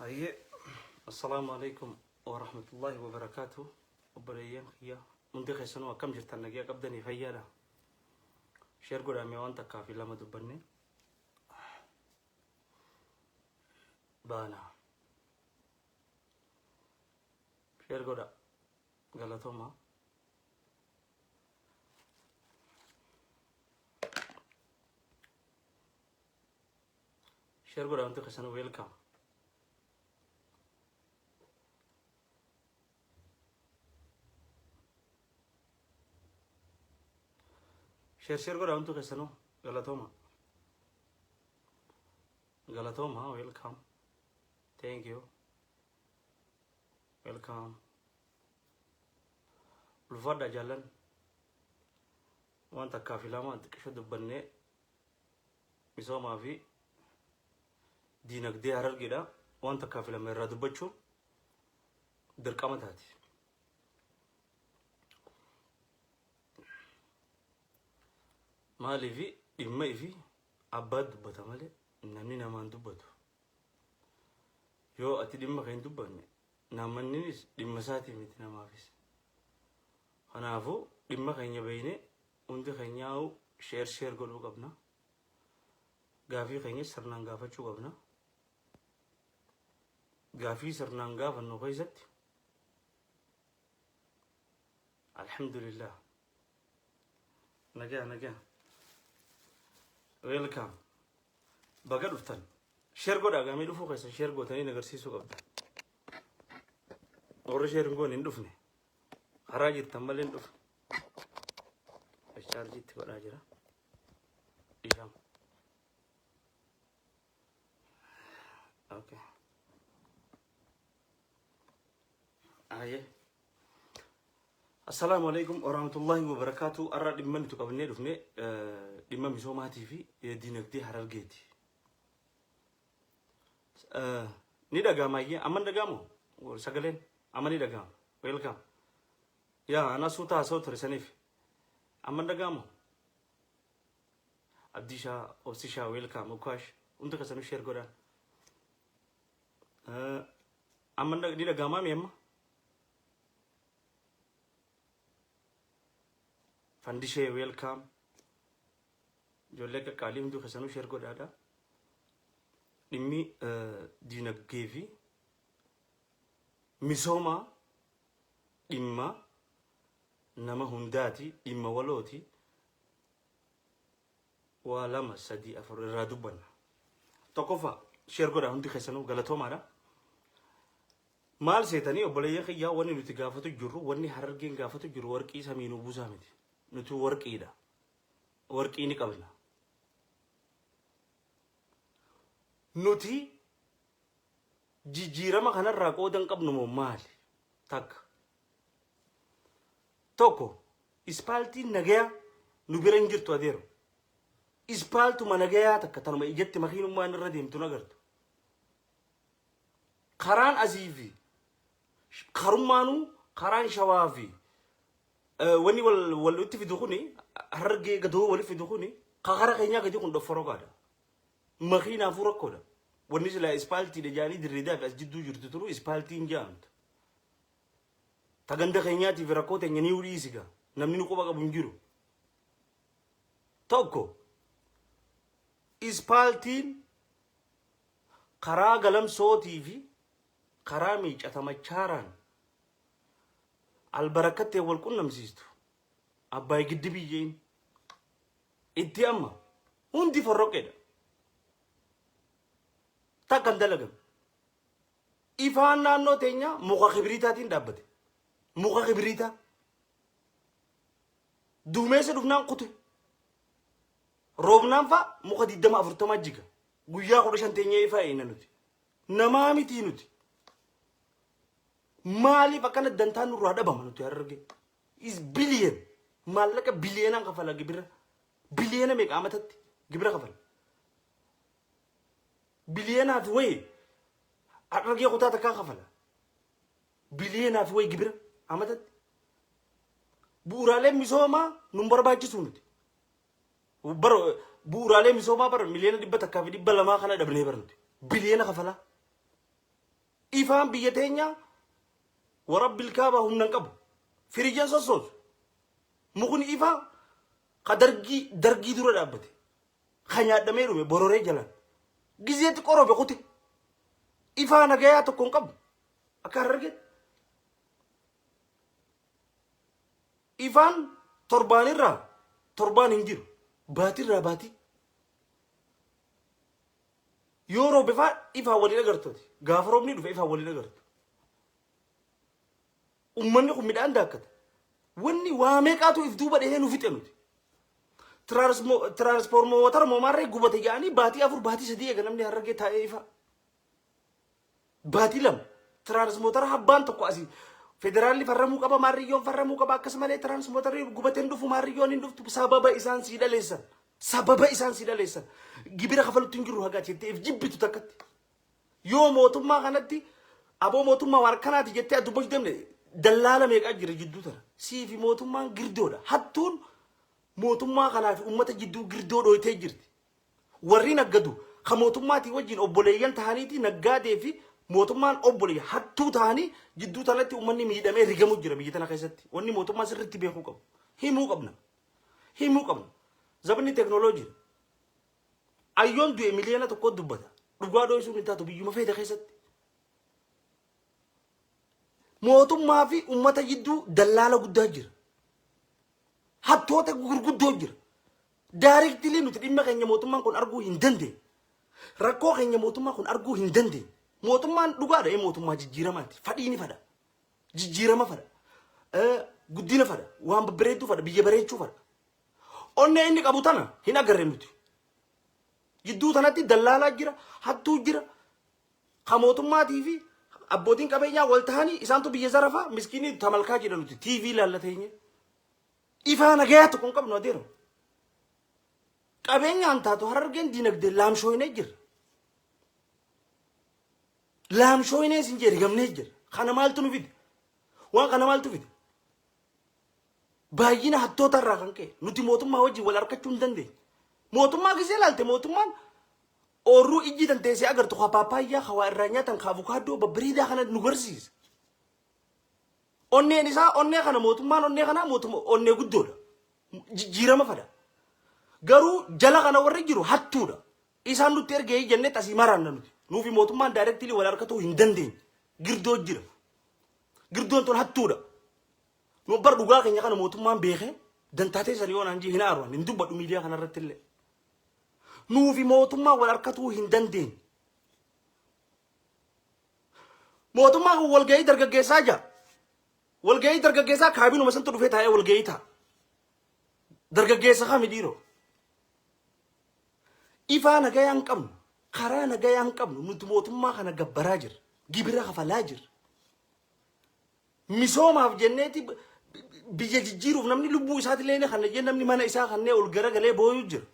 Hayyee, assalaamu alaikum wa rahmatullahi wa barakaatu. Obboleeyyan kiyya hundi keessanuu akkam jirtan, nagaa qabdanii, fayyaadha? Share godhamee waan takkaa fi lama dubbanne baana. Share godha, galatooma. Share godha hundi keessanuu, welcome. Share share godha hundi keessanuu, galatooma. Galatooma, welcome. Thank you. Welcome. Ulfaadha jaallan. Waan takkaa fi lama xiqqisho dubbannee misoomaa fi diinagdee Harargeedha. Waan takkaa fi lama irraa dubbachuun dirqama taati. Maaliifi dhimma ifi abbaa dubbata malee namni namaan dubbatu. Yoo ati dhimma kee hin dubbanne, namanninis dhimma isaatii miti namaafis. Kanaafuu dhimma keenya beeknee hundi keenyaa'u share share godhuu qabna. Gaafii keenya sirnaan gaafachuu qabna. Gaafii sirnaan gaafannu keessatti, alhamdulillah, nagaa nagaa, welcome, baga dhuftan. Share godhaa gaamee dhufuu keessan share gootanii agarsiisuu qabda. Warri share hin goone hin dhufne. Karaa jirtan malee hin dhufne. Chaarjiitti godhaa jira. Dhiifama. Okay. Aye. Assalaamu alaikum warahmatullahi wabarakatuh. Arra dhimma nuti qabannee dhufne dhimma misoomaatii fi diinagdee Harargeeti. Ni dhaga'ama ayyee, amma ni dhaga'amu sagaleen, amma ni dhaga'ama. Welcome. Yaa ana suuta haasa'u ture saniif. Amma ni dhaga'amu. Abdiishaa, Obsishaa, welcome, Ukaash. Hundi keessanuu share godhaan. Amma ni dhaga'amaa mi amma? Fandishee, welcome. Ijoollee qaqqaalii hundi keessanuu share godhaadha. Dhimmi diinagdee fi misoomaa dhimma nama hundaati, dhimma walooti. Waa lama, sadii, afur irraa dubbanna. Tokkoffaa, share godhaa hundi keessanuu, galatoomaadha. Maal seetanii obboleeyyan kiyyaa, wanni nuti gaafatu jirru, wanni Harargeen gaafatu jiru, warqii samiinuu buusaa miti. Nuti warqiidha. Warqii ni qabna. Nuti jijjiirama kanarraa qooda hin qabnu moo maali? Takka. Tokko, ispaaltiin nagayaa nu bira hin jirtu adeero. Ispaaltuma nagayaa takka tanuma ijatti makiinummaan irra deemtu nagartu. Karaan asii fi karummaanuu, karaan Shawaa fi wanni wal walitti fidu kuni, Harargee gadoo walitti fidu kuni, kara keenyaa gadi kun dhoffarogaadha. Makiinaafuu rakkoodha. Wanni silaa ispaaltiidha jaanii dirreedaa fi as jidduu jirtu turu ispaaltiin jaamtu. Ta ganda keenyaatii fi rakkoo teenya ni dhiisiga. Namni nu quba qabu hin jiru. Tokko, ispaaltiin karaa Galamsootii fi karaa Miicata Machaaraan Albarakkattee wal qunnamsiistu, Abbaay Giddibiyyeen itti amma hundi forroqqeedha. Takka hin dalagame. Ifaan naannoo teenyaa muka kibriitaatiin dhaabbate. Muka kibriitaa. Duumeessa dhufnaan kute. Roobnaan fa'a muka 20 40 jiga. Guyyaa 15 teenyee ifaa eeyna nuti. Namaa mitii nuti. Maaliif akkana dantaan nurraa dhabama nuti Harargee? Is billion. Maallaqa biliyoonaan kafala gibira. Biliyoona meeqa amatatti gibira kafala? Biliyoonaaf wayi Harargee kutaa takkaa kafala. Biliyoonaaf wayi gibira amatatti. Bu'uuraaleen misoomaa nun barbaachisu nuti. Bara bu'uuraalee misoomaa bara 100,000,200 kana dhabnee bara nuti. Biliyoona kafalaa. Ifaan biyya teenyaa warabbil kaabaa humna hin qabu. Firiijaan sossoosu. Mukni ifaa ka dargii dargii dura dhaabbate. Ka nyaadhamee dhume bororee jalaan. Gizee xiqqoo roobe kute. Ifaa nagayaa tokko hin qabu. Akka Harargeetti. Ifaan torbaanirraa torbaan hin jiru. Baatirraa baatii. Yoo roobe faa ifaan waliin agartooti. Gaafa roobni dhufe ifaan waliin agartu. Ummanni kun midhaan daakkata. Wanni waa meeqaatu if duuba dhahee nu fixe nuti. Tiraansfoormootara moomaarree gubate jedhanii baatii 4 baatii 3 eega namni Harargee taa'ee ifa. Baatii 2 tiraansmootara habbaan tokko asii federaalli farramuu qaba, maarriyyoon farramuu qaba, akkasumallee tiraansmootarri gubateen dhufu, maarriyyoon hin dhuftu. Sababa isaan sii dhaleessan, sababa isaan sii dhaleessan, gibira kafalutti hin jirru hagaa jettee if jibbitu takkatti. Yoo mootummaa kanatti aboo mootummaa waan akkanaati jettee dubbachuu deemne, dallaala meeqaa jira jidduu tana. Sii fi mootummaan girdoodha. Hattuun mootummaa kanaa fi uummata jidduu girdoo dhooytee jirti. Warri naggadu ka mootummaatii wajjin obboleeyyan tahaniiti, naggaadee fi mootummaan obboleeyyan hattuu tahanii jidduu tanatti uummanni miidhamee rigamu jira biyya tana keessatti. Wanni mootummaa sirriitti beekuu qabu. Himuu qabna. Himuu qabna. Zabanni teeknooloojii. Ayyoon du'e 1 miliyoona dubbata. Dhugaa dho'isuun hin taatu biyyuma feete keessatti. Mootummaa fi uummata jidduu dallaala guddaa jira. Hattoota gurguddoo jira. Directly nuti dhimma keenya mootummaan kun arguu hin dandeenye. Rakkoo keenya mootummaan kun arguu hin dandeenye. Mootummaan dhugaadha, mootummaa jijjiiramaati. Fadhii ni fadha. Jijjiirama fadha. Guddina fadha. Waan babbareedduu fadha. Biyya bareechuu fadha. Onnee inni qabu tana hin agarre nuti. Jidduu tanatti dallaalaa jira, hattuu jira. Ka mootummaatii fi abbootiin qabeenyaa wal ta'anii isaantu biyya zarafaa, miskiinii tamalkaa jedha nuti TV ilaallateenye. Ifaa nagayaa tokko hin qabnu adeero. Qabeenyaan taatu Harargeen dinagdee laamshooynee jira. Laamshooynee sin jee rigamnee jira. Kana maaltu nu fide? Waan kana maaltu fide? Baay'ina hattoota irraa kan ka'e nuti mootummaa wajjin wal harkachuu hin dandeenye. Mootummaa gisee ilaalte, mootummaan oorruu ijji danteessee agartu ka paappaayyaa, ka waa irraa nyaatan, ka avukaadoo babbareedaa kana nu garsiisa. Onneen isaa onnee kana, mootummaan onnee kanaa mootummaa onnee guddoodha. Jijjiirama fada. Garuu jala kana warri jiru hattuudha. Isaan nutti ergee jennee asii maraanna nuti. Nuufi mootummaan directly wal harkatuu hin dandeenye. Girdoo jira. Girdoon tun hattuudha. Nu bar dhugaa keenya kana mootummaan beekee dantaatee san yoo naan jee hin aaru, hin dubbadhu miidiyaa kanarratti illee. Nuufi mootummaan wal harkatuu hin dandeenye. Mootummaan kun walgahii dargaggeessaa jira. Walgahii dargaggeessaa kaabinuma santu dhufee taa'ee walgahii ta'a. Dargaggeessa kami dhiiroo? Ifaa nagayaa hin qabnu. Karaa nagayaa hin qabnu. Nuti mootummaa kana gabbaraa jirra. Gibira kafalaa jirra. Misoomaaf jenneeti biyya jijjiiruuf namni lubbuu isaatillee ni kanna jee, namni mana isaa kannee ol garagalee booyuu jira.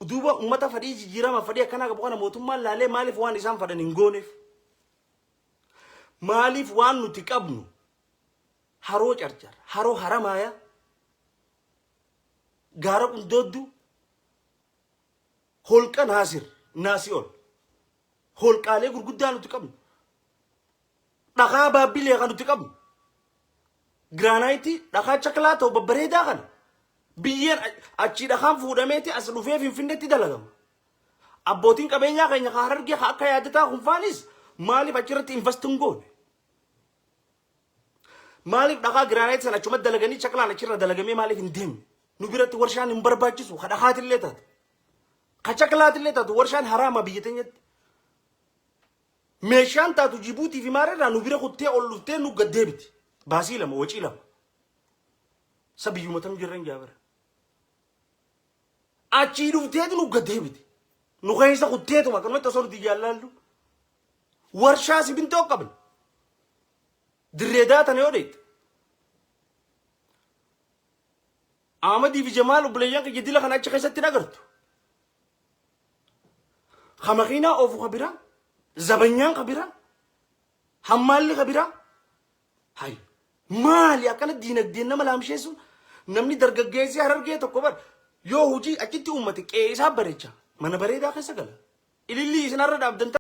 Duuba uummata fadhii jijjiirama fadhii akkanaa qabu kana mootummaan laalee maaliif waan isaan fadhan hin gooneef? Maaliif waan nuti qabnu, haroo Carcar, haroo Haramaayaa, gaara Qundoodduu, holqa Naasir, Naasi'ol, holqaalee gurguddaa nuti qabnu, dhakaa Baabbilee kan nuti qabnu, giraanaayitii, dhakaa chaklaa ta'u babbareedaa kana, biyyeen achii dhakaan fuudhameeti as dhufee Finfinneetti dalagama. Abbootiin qabeenyaa keenya ka Harargee ka akka yaadataa kunfaanis maaliif achirratti invest hin goone? Maaliif dhakaa giraanaayitii sana achumatti dalaganii chaklaan achirra dalagamee maaliif hin deemne? Nu biratti warshaan hin barbaachisu, ka dhakaatillee taatu. Ka chaklaatillee taatu warshaan haraama biyya teenyatti. Meeshaan taatu Jibuutii fi Maareerraa nu bira kuttee ol dhuftee nu gad deebiti. Baasii lama, wacii lama. Sa biyyuma tam jirran jaabara. Achii dhufteetu nu gad deebiti. Nu keessa kutteetuma akkanumatti osoo nuti jaallallu. Warshaa simintoo qabna. Dirree daatan yoo dheette. Ahmadii fi Jamaal obboleeyyan kiyya dila kana achi keessatti hin agartu. Ka makiinaa oofu ka biraa, zabanyaan ka biraa, hammaalli ka biraa. Hay, maali akkana diinagdeen nama laamsheessuun? Namni dargaggeessi Harargee tokko bar yoo hojii achitti uummate qe'ee isaa bareecha, mana bareedaa keessa gala. Ilillii isin har'a dhaabdan.